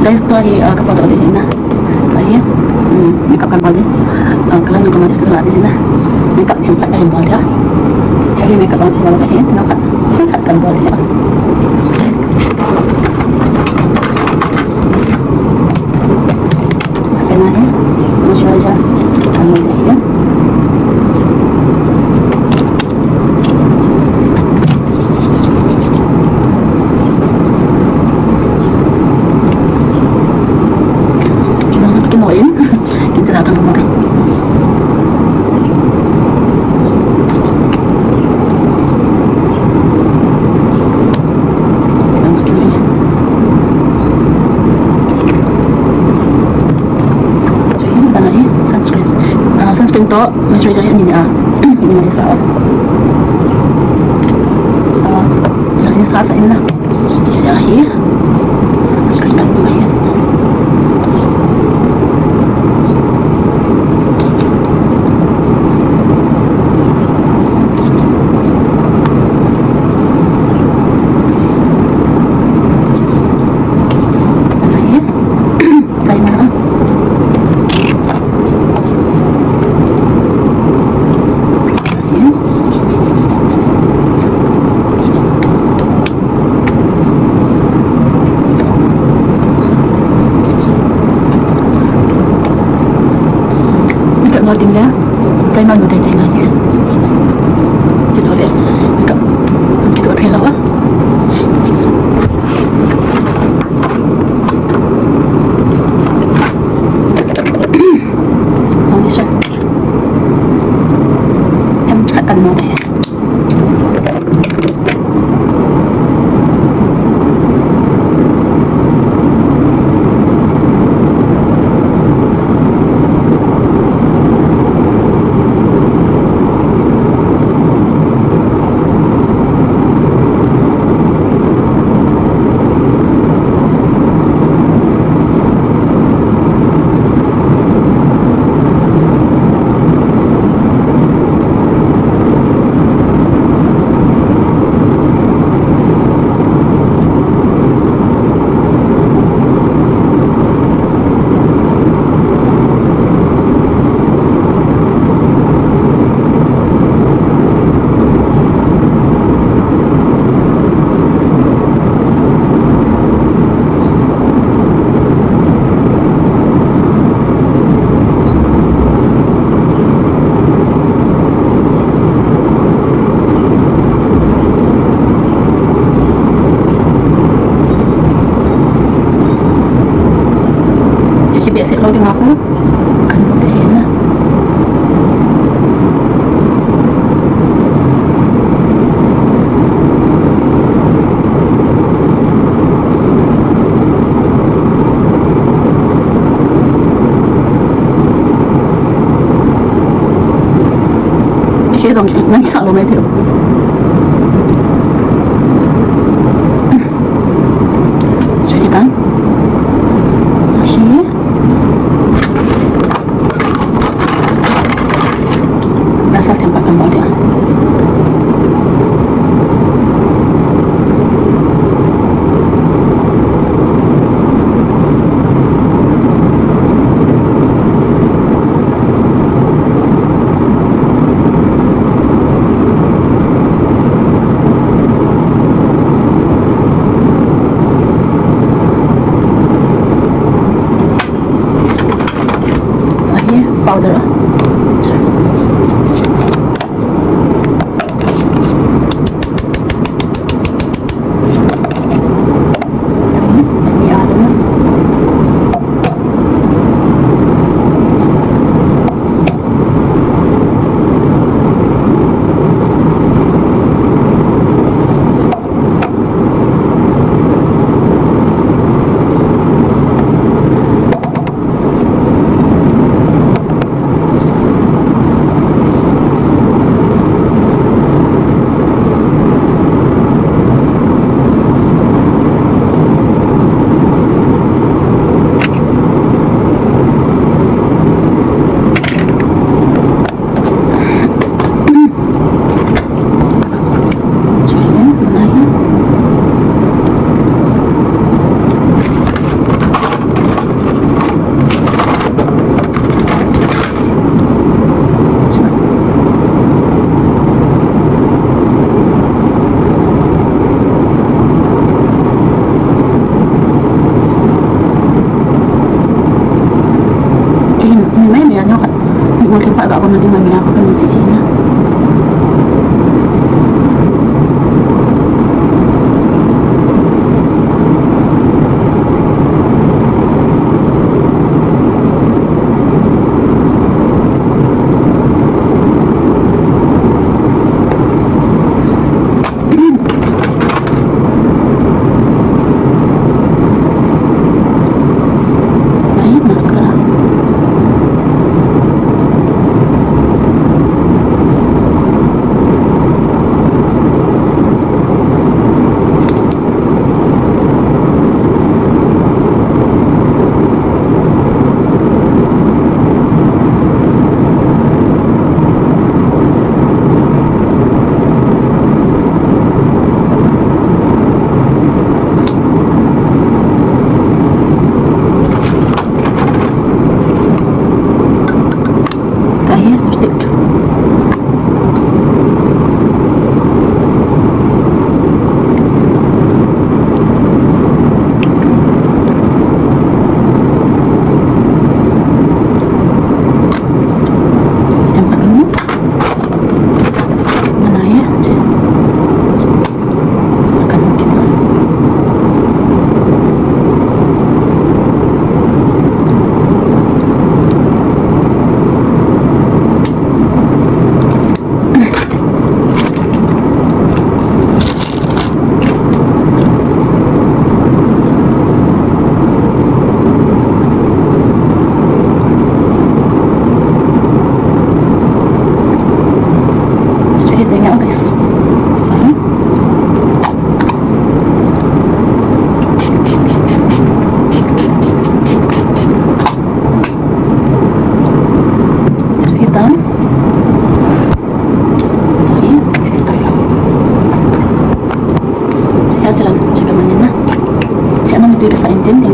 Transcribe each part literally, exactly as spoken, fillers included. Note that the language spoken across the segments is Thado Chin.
Guys, tua hi, ah, ka pot ding ahi na. Tua hi, um, makeup kan bol ding. Ah, ka line makeup ma thei ka la ding ahi na. Makeup themkhat ka hin bol ding. Heavy makeup a thei lou ding ahi, makeup themkhat kan bol ding. Second na hi, moisturizer kan bol ding ahi. Kino sa kino in. Kinsa na kan mo. So, yun, ano eh, sunscreen. Ah, sunscreen to, moisturizer hi ani ni a. Minimalist a. Ah, so, ini sa sa inna. Siya hi. Sunscreen kan po yan. Ano yan? Primer, ah. Makeup no ding le, primer no ding ding ahi. Kino le, makeup, kito thei lou a. Foundation. Themkhat kan mo thei. Kiki behseh lou ding a khu. Kan pu te hi na. Kiki jong nang sa lou mai thei. Sweet tan. Hi. Rasa themkhat kan bol dia.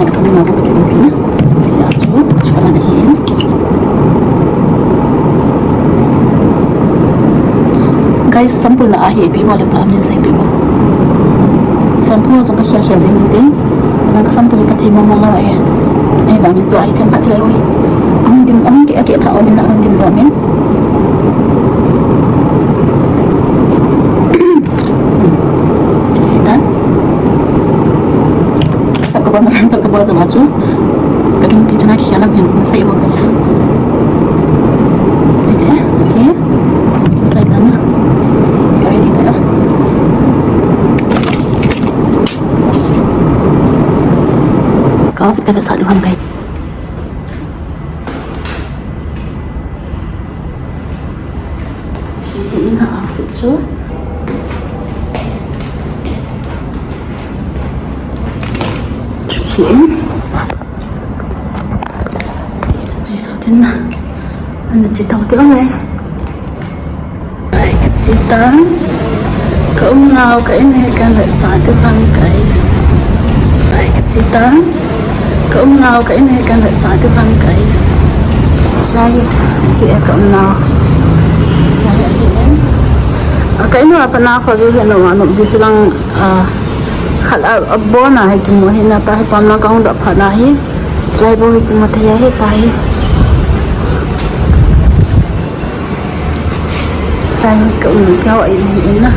Sample na jong ka kiti pi na. Sia chu, chu ka man ahi. Guys, sample na ahi pi mo le pa min sei pi mo. Sample jong ka khia khia jing tin. Ka sample ka thei mo mo la e. Ei bang in tua item khat chilai oi. Ang dim ang ke ke tha o min na ang dim do min. Tan. Tap ka bol masang, tap ka bol sa ma chu. Ka kin pi chana ki khala hin sa i bo guys. Ite, okay. Ka chai tan na. Ka ready ta. Ka fit ka sa du ham guys. Chili in ha a fit chu. Chili in. Chu chu sa tin na. Ana chi tau te ong e. Ai, ka chi tan. Ka um nau ka in he kan le sa tu han guys. Ai, ka chi tan. Ka um nau ka in he kan le sa tu han guys. Chai hi e ka um nau. Chai hi e. A, ka in wa pa na kho vi he no wa no ji chilang, a, khat a, a bona he ki mo he na ta he pa na ka ung da pha na he. Chai bo he ki mo the he pa he. Sai ka um ka wa in hi in na.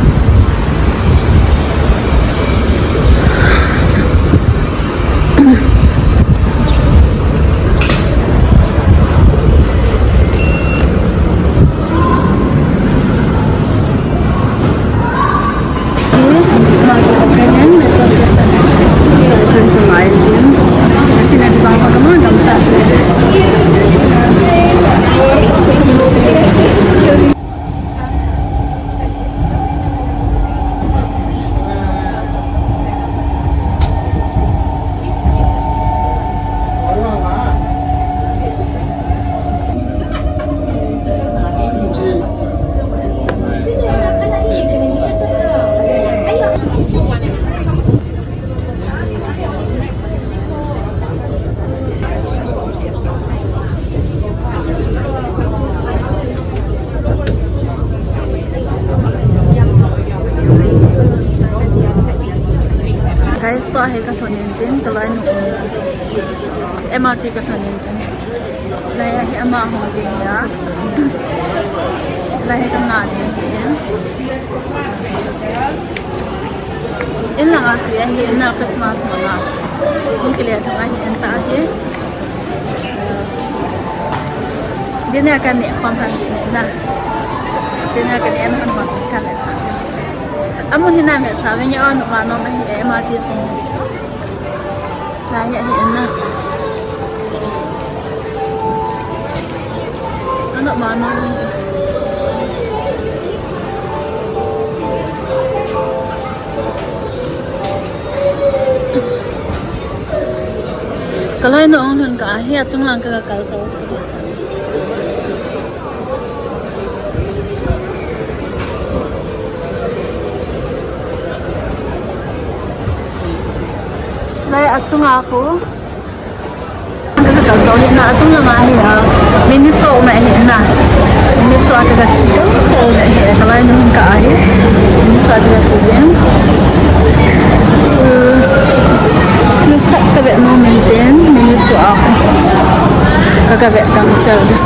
Guys, tua hi ka lhon in tin, ka lai nu in. M R T ka lhon in tin. Chulai a hi ama hung ding ya. Chulai hi ka nga ding hi in. In lang a chi ahi in na Christmas manga. Hung kile thang ahi in ta ahi. Dinner kan ne khom kan ne na. Dinner kan ne khom kan ne sa. Amun hi na me sa ve nge on ma no ma hi M R T sung. Chulai hi ahi in na. Ano ma no. Ka loi nu ong lhun ka ahi, achung lang ka ka kal ka. Chulai achung a ko. Ka ka kal ka hi na, achung lang a hi a. Miniso ma hi na. Miniso a ka ka chi. Chol ma hi. Ka lai nu ka ahi. Miniso a ka ka chi din. Thil khat ka vet nom in tin, Miniso a ka ka vet dang chal dis.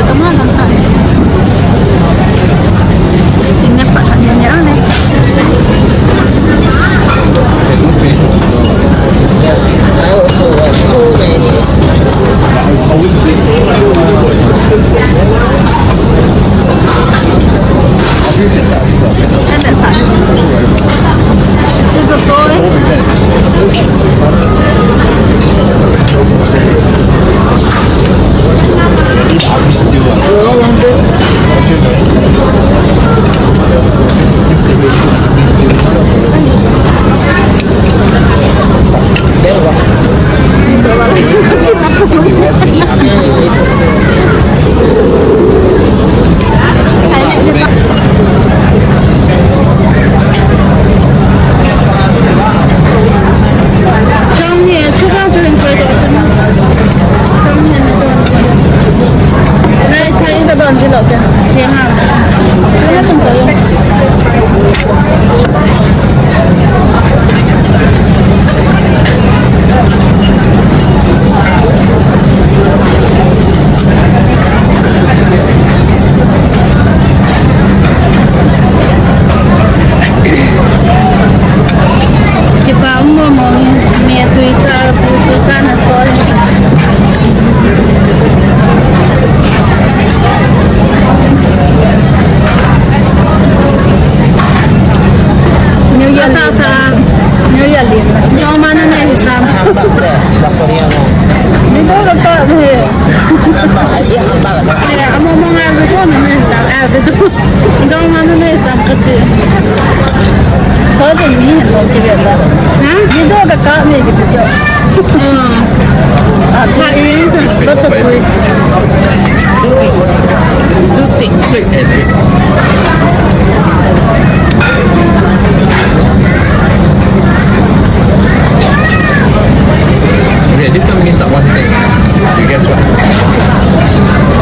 Kipa um mo mo, me tui char pu tu kana sol. New Year ta ta. New Year li. Jong ma na ne sam. Ni do lo ta ne. Amo mo ngai ko ne ta. Amo do. Dong manu ne tam kati. Chode mi hen lo kile ta. Ha? Mi do ka ka me ki cho. Ah. Ah, ta e, ba ta tui. Duti. Okay, this time means one thing. You guess what?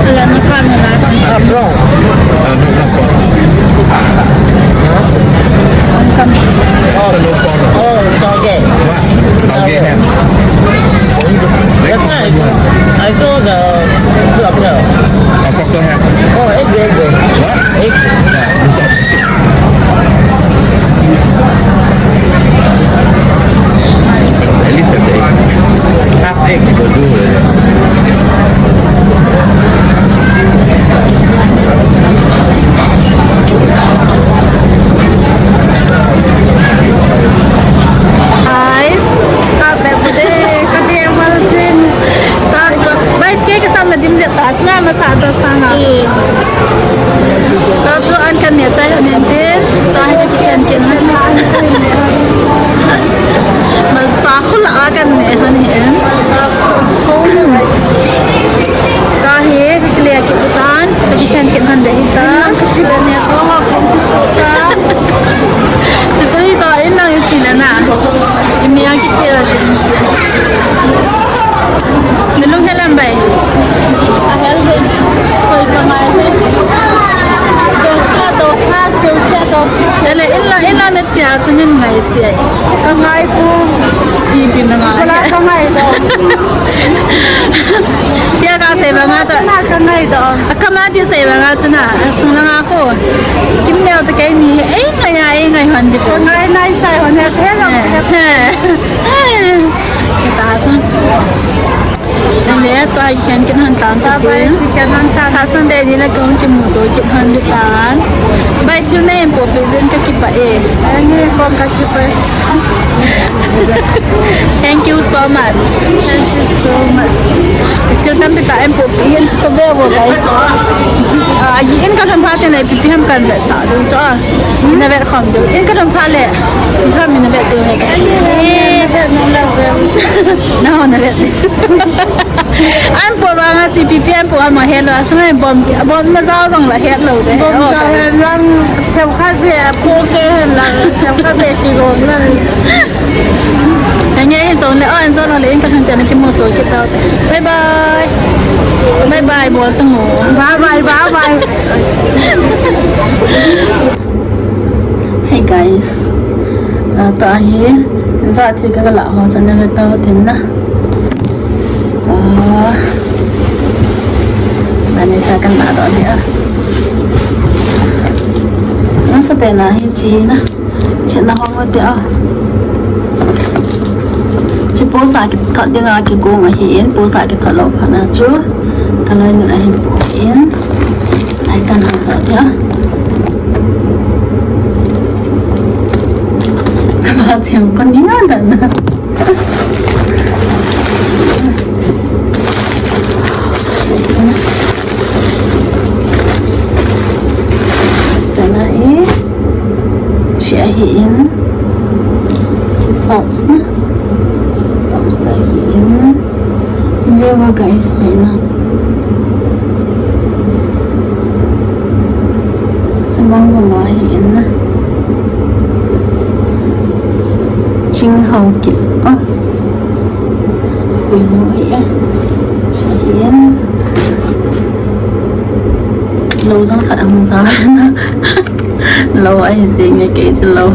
Wala na kami na. Ah, wrong. Ah, no, not corn. Ang kam- Oh, no corn. Oh, taoge. What? Taoge ham. That's why I, I saw the two of them. Ah, pork ham. Oh, egg, egg, egg. What? Egg. Yeah, this one. At least have the egg. Half egg will do like that. Guys, kape bude, kape mal chin. Ta chu, bai ke ke sam na dim je ta, sna ma sa ta sa na. Eh. Ta chu an kan ne chai han in tin, ta hi kan ken han. Ma sa khula a kan ne han hin. Sa khula. Ta hi ka kile ki putan, ka ki khen ken han de hi ta. Ka chi le ne ko ha ko ku so ta. Chi chu hi cho in nang chi le na. I mi a ki kile sin. Ni lung helam bai. A hel bai. Ko Ka ngai pu. Ipi na ngai. Kala ka ngai do. Tia ka sei banga cha. Na ka ngai do. Akama ti sei banga cha na. Sung na nga ko. Kim neo ta kai ni. Ei ngai ya, ei ngai hon di po. Ka ngai nai sai hon he. He lo. He. He. Kita cha. Nale, tua hi khen kin han tan. Bye bye, kin han tan. Tha Sunday ni la kong kimuto kin han di tan. Bye, thil nei po pe jin ka kipah e. Ani ko ka kipah. Thank you so much. Thank you so much. Thil tampi tah in po pe jin chu ka ve vo, guys. Ah, agi in ka lhun phat in ipi ipi ham kan vetsah diu chu. Ina vet khom diu. In ka lhun phat le. Ipi ham ina vet diu he. Na ho na vet. An po banga chi pi pi an po ama het lou, asung an bom, bom na jao jong la het lou de. Bom jao hen lang, themkhat ve, po ke hen lang, themkhat ve kigong lang. Ka nge hi jong le, oh, an jong le, in ka lhun te na kimuto kit tau. Bye bye. Bye bye, bol tang o. Bye bye, bye bye. Hey guys, ah, tua hi, ja thil ka la ho chan na ve tau tin na. Ah, mane cha kan la do dia. Nasa pe na hi chi na, chi na ho dia. Chi posa kithot dinga kigong ahin, posa kithot lou phat na chu. Ka loi nun ahin po in. Ai kan hang ta dia. Ka ba chiang ko ni na da na. Spana e. Chi ahin. Chi tops na. Tops ahin. Ve vo guys, hoina. Samang mama hi in na. Ching hao kit. Ah. Hui no hi a. Chi hi in. Lou jong khat ang ja na. Lou ahi jing e kei chu lou.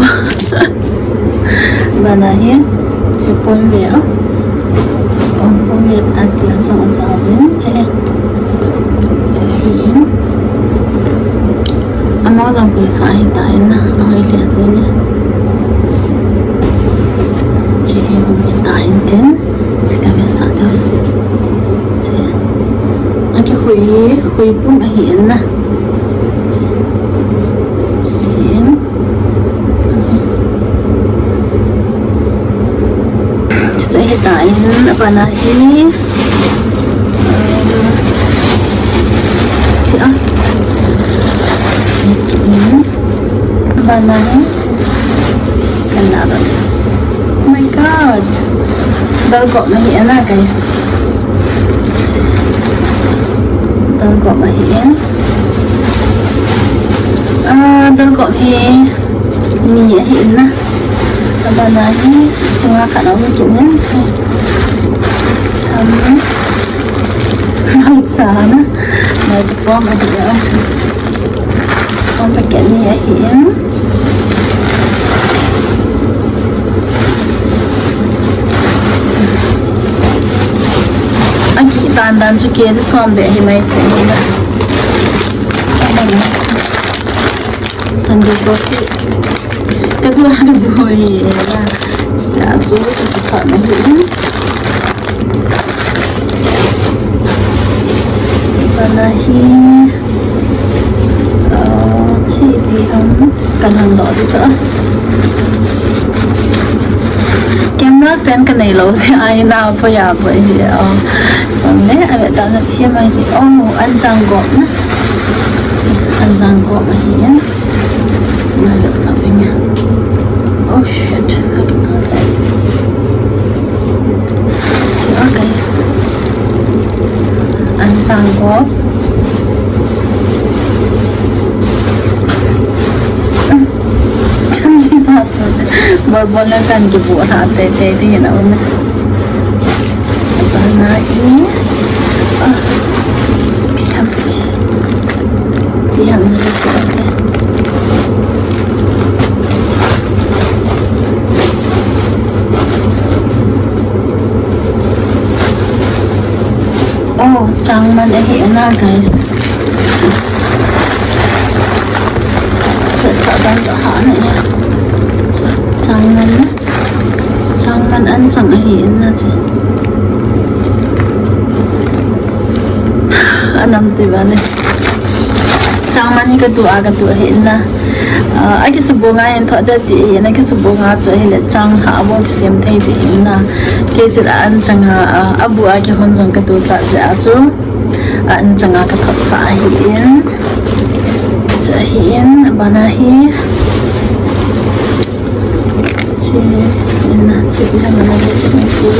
Bana hi, chi pon ve a. Pon ve a ti a song a sa vin, che. Che hi in. Ama jong pui sa hi ta in na, a hoi le jing e. Che hi in hi ta in tin, che ka ve sa deus. Che. A ki hui, hui pum ahi in na. Che. Che hi in. Chuchu hi ta in, abana hi. Tia. Abana hi. Kan la ba. Oh my God. Dal ko ma hi ana, guys. Dal ko ma hi en. Ah, dal ko hi. Ni ahi in na. Abana hi sunga khat a um kit in. Ham. Malcha na. Malcha pom ahi a. Pom packet ni ahi in. Aki tan dan chu ke som be hi mai te ni na. Abana chu. Sunday coffee. Ka du ha du hi la. Cha chu ka du kha na hi. Bana hi. Ah, chi pi ham. Kan hang do di cha. Camera stand ka nei lou se ai na po ya po hi. Oh. Som ne a ve ta na thi mai ti. Oh, an jang go na. An jang go ma hi ya. Another something. Oh shit, I cannot. So, guys. An jang go. Chan si sa. Bol bol na kan ki bu ha te te te na un. Abana hi. Ah. Pi ham chi. Pi ham ni ko te. Oh, changman ahi na, guys. Sa dan sa ha na ya. Changman na. Changman an chang ahi na che. Anam ti ba ne. Changman hi katu a katu ahi na. Ah, akisubong a hin thot da ti ahi na, kisubong a chu ahile chang ha abo kisem thei ti ahi na. Kei chu a an chang ha, ah, abu a kihon jong katu cha je a chu. A an chang a kathot sa ahi in. Chu ahi in, abana hi. Che, ina, che, ina, mana, ina, che.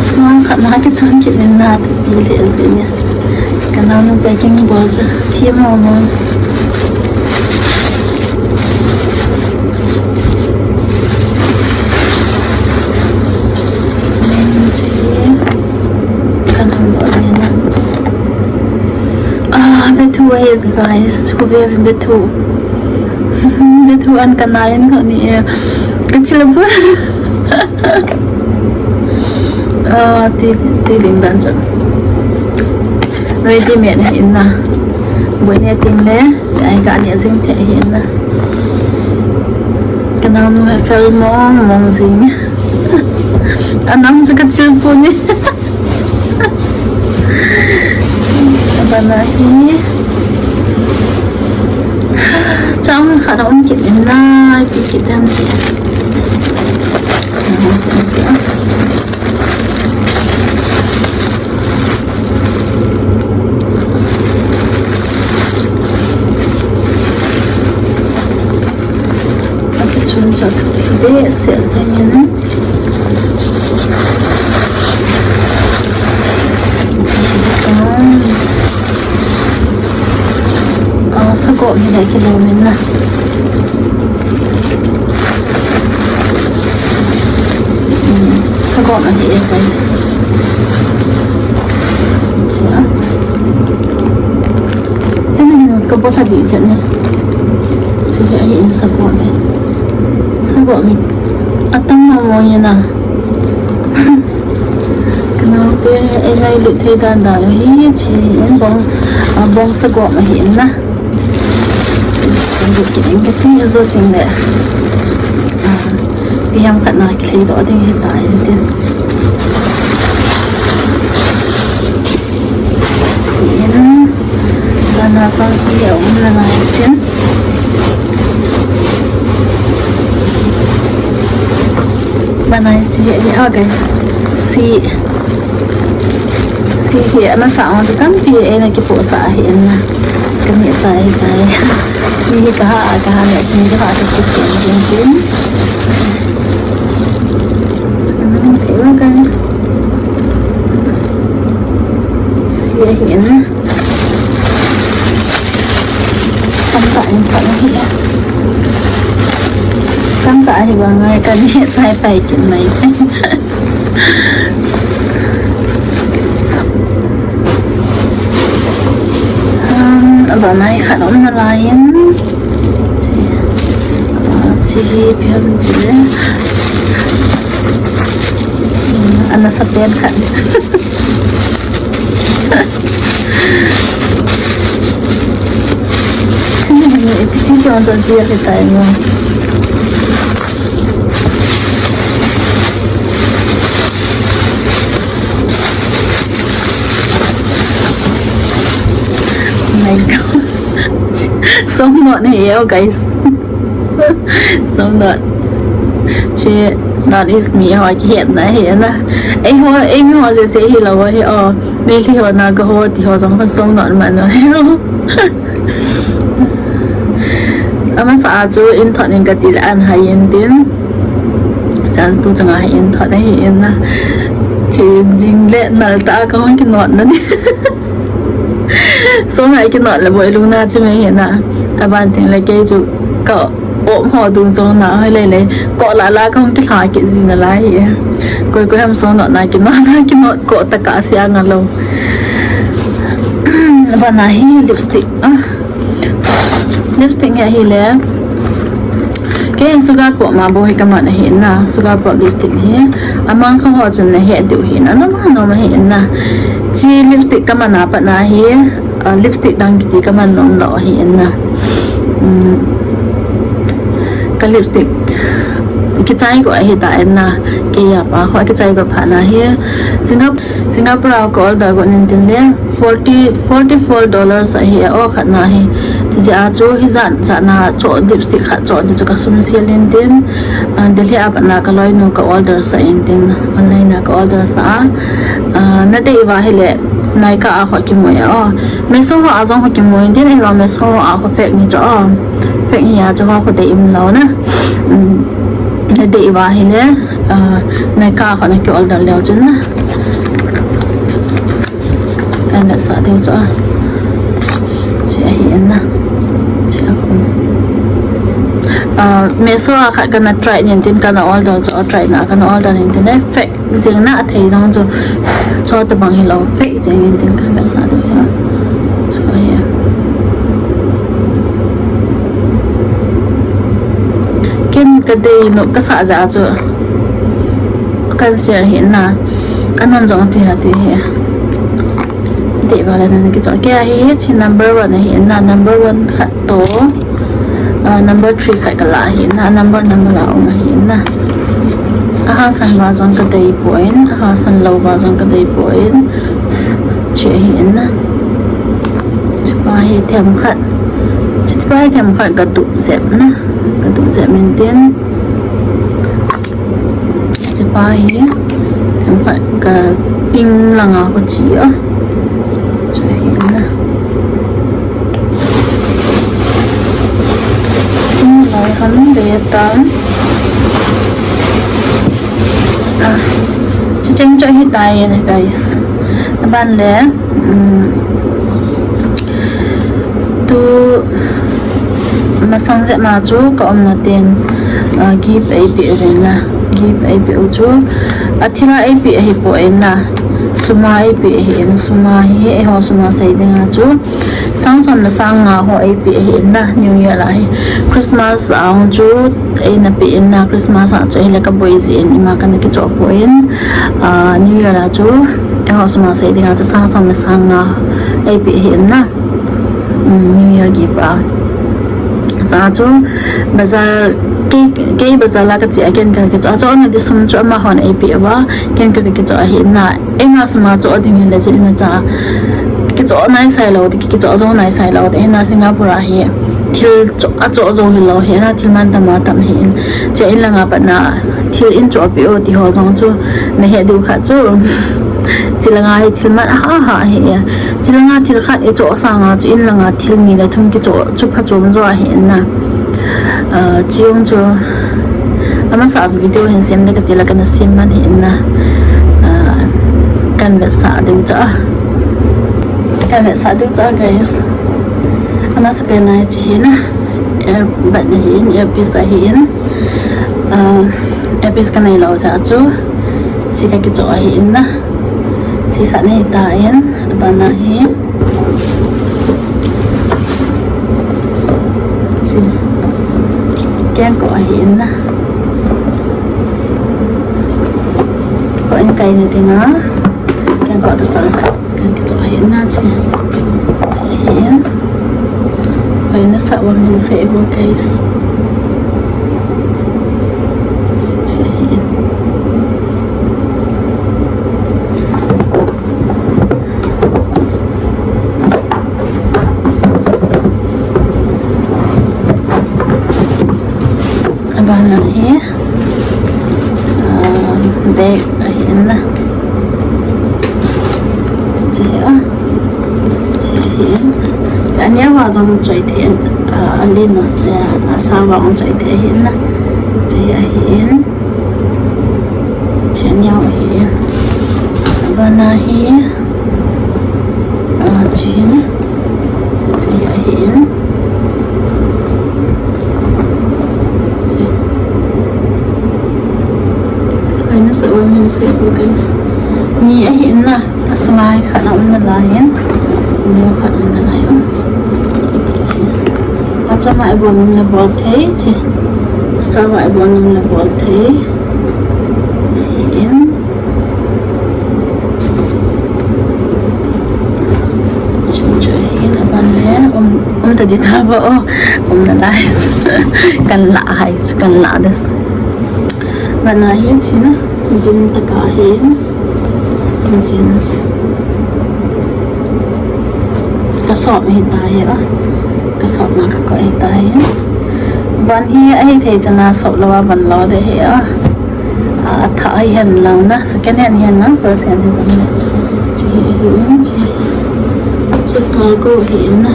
Suang khat na kichun kit in na tu pi le zin ya. Ka nau nu packing bol chu thiam mo mo. Nen chi ka nau bol ni na. Ah, bethu ahi guys, khu ve bethu. Bethu an ka nai in kho ni e. Ka chila bu. Ah, ti, ti, ti ding dan chu. Ready made ahi na. Boi ne ting le, ai ka ne jing the ahi na. Ka nau nu he fel mong mong jing. Anam chu ka chil pu ni. Abana hi. Chang khat a um kit in na, ti kit em chi. Akichun cha behseh jeng in. Ah, ah, sagom hi le kilom in na. Hmm, sagom ahi e, guys. Cha. Henu, henu, ka bol ha di chan ne. Chi hi ahi in sagom e. Sagom e. Atang ma mo ye na. Ka nau te, ei ngailut thei dan dan hi, chi in bong, ah, bong sagom ahi in na. Ngailut kit in kati ajo ting le. Ah, ti ham khat na kilhei doh ding hi ta in tin. Ti in, bana song hi a um na lai sin. Bana chi hi, okay. Si. Si hi, amasa ong chu tampi eina kipoh sa ahi in na. Ka neh chai tai. Si hi ka ha, ka ha neh, si hi ka ha, ka kisem jing jing. Chu ka nang thei lo, guys. Si ahi in na. Tamtah in phat ahi. Tamtah ahi bang ngai ka neh chai pai kit mai. Um, abana hi khat um na lai in. Chi, ah, chi hi ipi ham ti le. Um, ana sa pen khat. Ipi ti chon chon ti ahi tai mo. My God. Song not ahi e, oh, guys. Song not. Che, North East mi ho kihetna ahi na. Eiho, eimi ho jeh se hilou ahi, oh. Meitei ho, Naga ho, ti ho jong ho song not man ahi, oh. Amasa a chu in thot in kati le an hai in tin. Chan tu chunga hi in thot ahi in na. Chi jing le nal ta ka hung kinot na ni. Song hai kinot le boi lung na chi mai hi na. Aban ting le kei chu ka Pom ho dung jong na hoi lele. Ko la la kong ki la ki jin la hi. Koi koi ham song no na ki no na ki no ko ta ka sia nga lo. Ba na hi lipstick. Ah. Lipstick nge hi le. Kei sugar pop ma bo hi ka man ahi na. Sugar pop lipstick hi. Amang kha ho chun na he diu hi na. No ma no ma hi na. Chi lipstick ka man a pa na hi. Ah, lipstick dang kiti ka man nom lo ahi na. Um, ka lipstick kichai ko ahi ta na. Kei a pa ho kichai ko pha na hi. Singapore Singapore a ka order go nin tin le forty, forty four dollars ahi a o khat na hi. Chi a chu hi jan cha na cho lipstick khat cho di chu ka sum sia nin tin. Ah, Delhi a pa na ka loi nu ka order sa in tin. Online a ka order sa a. Ah, na te iwa hi le Nykaa a ho ki moi a o. Meesho ho a jong ho ki moi tin iwa Meesho ho a ho fake ni cho o. Fake ni a cho ho ko de im lo na. Um, na te iwa hi le. Ah, Nykaa a ho na ki order leo chun na. Kan na sa ding chu a. Chi ahi na. Chi a khum. Ah, Meesho a khat kan na try nin tin kan na order chu a try na kan na order nin tin le fake jing na a thei jong chu. Cho ta bang hi lo fake jing nin tin kan na sa ding ha. Chu ahi. Ken ka dei no ka sa ja chu. Kan share hi na. Anon jong ti ha ti hi. Dei ba le na ki cho ke ahi hi chi number one ahi na number one khat to. Ah, number three khat ka la ahi na number number la um ahi na. Aha san ba jong ka dei poi, aha san lo ba jong ka dei poi. Chi ahi na. Chi pa hi them khat. Chi pa hi them khat ka du jep na. Ka du jep min tin. Chi pa hi, themkhat ka pink langa ko chi a. Chu hi na. Pink lai ham be tan. Ah, chi cheng chu hi tai, guys. Aban le, um, Tu masang jep ma chu ka umna ten, ah, gift eipeh uvin na. Gift eipeh u chu. Athil a eipeh ahi poi na. Sum a eipeh ahi in sum a hi eiho sum a sei dinga chu. Sang som le sang nga ho eipeh ahi in na. New Year a hi. Christmas a chu eina pe in na. Christmas a chu ahile ka boi jin ima kana kichoh poi. Ah, New Year a chu eiho sum a sei dinga chu sang som le sang nga eipeh ahi in na. Um, New Year gift a. Cha chu bazar kei, kei bazar la ka chi a ken ka kichoh. Achohna di sum chu amahon eipeh uva ken ka kichoh ahi na. Eima sum a choh ding hile chu ima cha kichoh nai sai lo, kichoh jou nai sai lo. Te na Singapore a hi thil choh, achoh jou hi lo hi na thil man tam a tam hi in. Che in langa pat na thil in choh peh u ti ho jong chu na he diu khat chu. Chi langa hi thil man aha ha hi. Chi langa thil khat i choh sanga chu in langa thil ni le thum kichoh chu phachom jo ahi na. Ah, chi jong chu amasa chu video hin sem de kati la kana sem man hi na. Ah, kan vetsah ding chu a. Kan vetsah ding chu a, guys. Amasa pen a chi hi na. Earbud ahi in, earpiece ahi in. Ah, earpiece ka nei lo jeh chu. Chi ka kichoh ahi in na. Chi khat nei ta in, abana hi. Chi. Kengkoh ahi in na. Ko in kai ni dinga. Kengkoh ta sang khat. Kan kichoh ahi na chi. Chi ahi in. Hoi na sa bang hin sei bo, guys. Chi ahi in. Abana hi, ah, bag ahi in na. Chi hi a. Chi hi in. Ania va jong choi thei, ah, alin na, ah, sa va jong choi thei ahi in na. Chi hi ahi in. Chi ania ahi in. Abana hi. Ah, chi hi in. Chi hi ahi in. Nasa uva min se ko guys. Ni ahi na, asunga hi khat a um nalai in. Ni khat um nalai in. Achama ibon um le bol thei chi. Sava ibon um le bol thei. Ahi in. Chu chu ahi na ban le um, um ta di ta ba o. Um nalai. Kan la hai, kan la das. Bana hi china, jin taka hin, jin. Ka sop hi ta hi a, ka sop ma ka ko hi ta hi. Van hi a hi thei chana sop lo a van lo de hi a. A tha hi hen lang na, second hand hi hen lang, first hand hi zong na. Chi hi hi in chi. Chi cargo hi in na.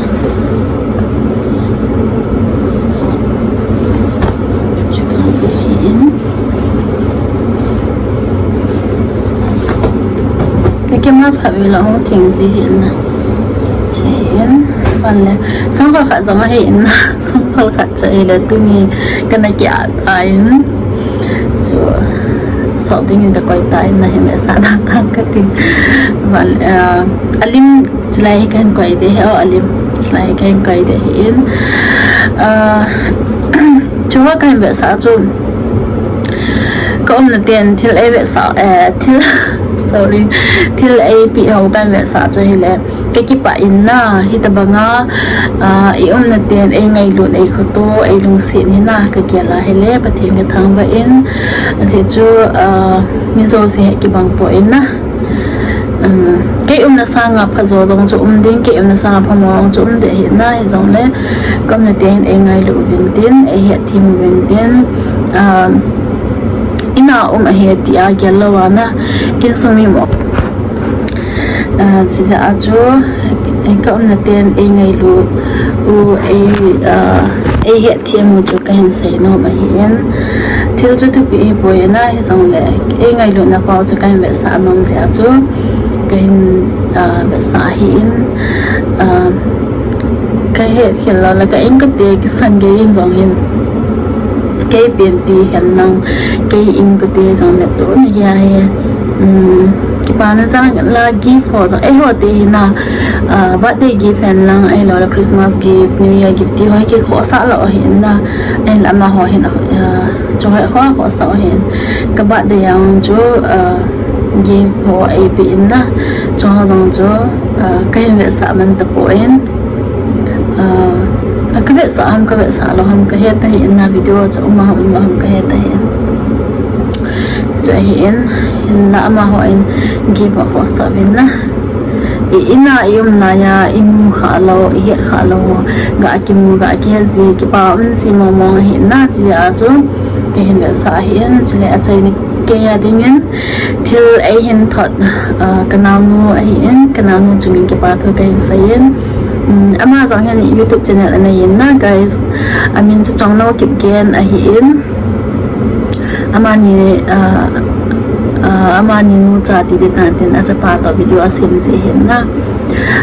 Chi cargo hi in. Ka ke mas khat vela hong theng ji hin na. Chi hin. Ban le. Sangkhol khat zong ahi in na. Sangkhol khat cha ile tuni kana kia ta in. So, so ding in ka koi ta in na hin sa da ta ka ting. Ban, uh, alim chilai kan koi de he o alim. Chilai kan koi de hin. Uh, Chua kan ve sa chu. Ka umna ten thil ei ve sa, eh, thil, sorry, thil ei pi ho kan ve sa chu hi le. Ka kipa in na, hi ta banga, ah, i umna ten ei ngailut ei khoto, ei lungsin hi na, ka kia la hi le, Pathen ka thang va in. Zi chu, ah, mi zo si he kibang po in na. Um, kei umna sanga pha zo zong chu um ding, kei umna sanga pha mo zong chu um de hi na hi zong le, ka umna te hin ei ngailu uvin tin, ei het thim uvin tin, um, ina um ahi ti a gel lo a na, kin sung mi mo. Uh, chi za a chu, ka umna ten ei ngailu u, ei, uh, ei het thim u chu ka hin sei nom ahi in. Thil chu thupi hi poi na hi zong le, ei ngailutna pau chu ka hin vetsah nom chia chu ka hin, ah, vetsah ahi in. Ah, ka het khel lo le ka in ka te kisan gei in zong hin. Kei pianpi hen lang, kei in ka te zong le tu ni ya hi. Um, kipa na zang la gift ho zong, ei ho te hi na, ah, birthday gift hen lang, ei lo la Christmas gift, New Year gift ti ho hi kei khosa lo hi na, ei la ma ho hin, ah, Chu hoi kho, kho sa hin. Ka birthday a chu, ah, gift ho ei pe in na. Chu ho zong chu, ah, ka hin vetsah man ta poi. Ah, ka vetsah ham, ka vetsah lo ham, ka he ta hi in na video chu um ham um lo ham ka he ta hi in. Chu hi in, hin la ama ho in gift ho kho sa vin na. I ina i um lai a, i mu kha lo, i het kha lo, ga kimu, ga kihet ji, kipa um ji mong mong ahi na chi a chu, ka hin vetsah ahi in, chule achaina kei a ding in, thil ei hin thot, ah, ka naonu ahi in, ka naonu chung in kipa thu ka hin sei in, um, ama zong hin YouTube channel anei in na, guys, amin chu Chongnao Kipgen ahi in, Amani, ah, ah, amani nu cha ti di tan tin, achapa to video asem ji hin na.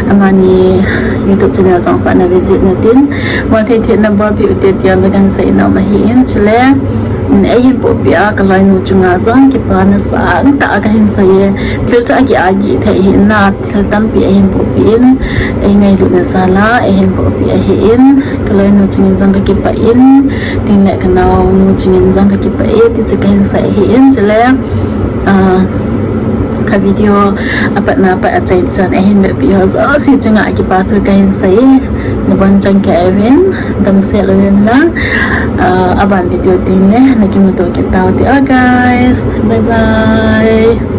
Amani YouTube channel zong kha na visit na tin. Mo thei thei na bol pi ute tiang za kan sei na ma hi in chule. Mm, ei hin po pi a ka loinu chunga zong kipa na sa ta ka hin sei e. Thil cha ki a ki thei hin na. Thil tampi a hin pohpeh in, ei ngailutna jal a, ei hin pohpeh ahi in, ka loinu chungin jong ka kipah in, tin le ka naonu chungin jong ka kipah e, ti chu ka hin sei ahi in, chule, ah, ka video a patna pat a chaina chan ei hin vepeh ho jouse chunga kipa thu ka hin sei e, nabon chan kei uvin, damsel uvin lang, ah, aban video teng le, na kimuto kit tau te, oh guys, bye bye.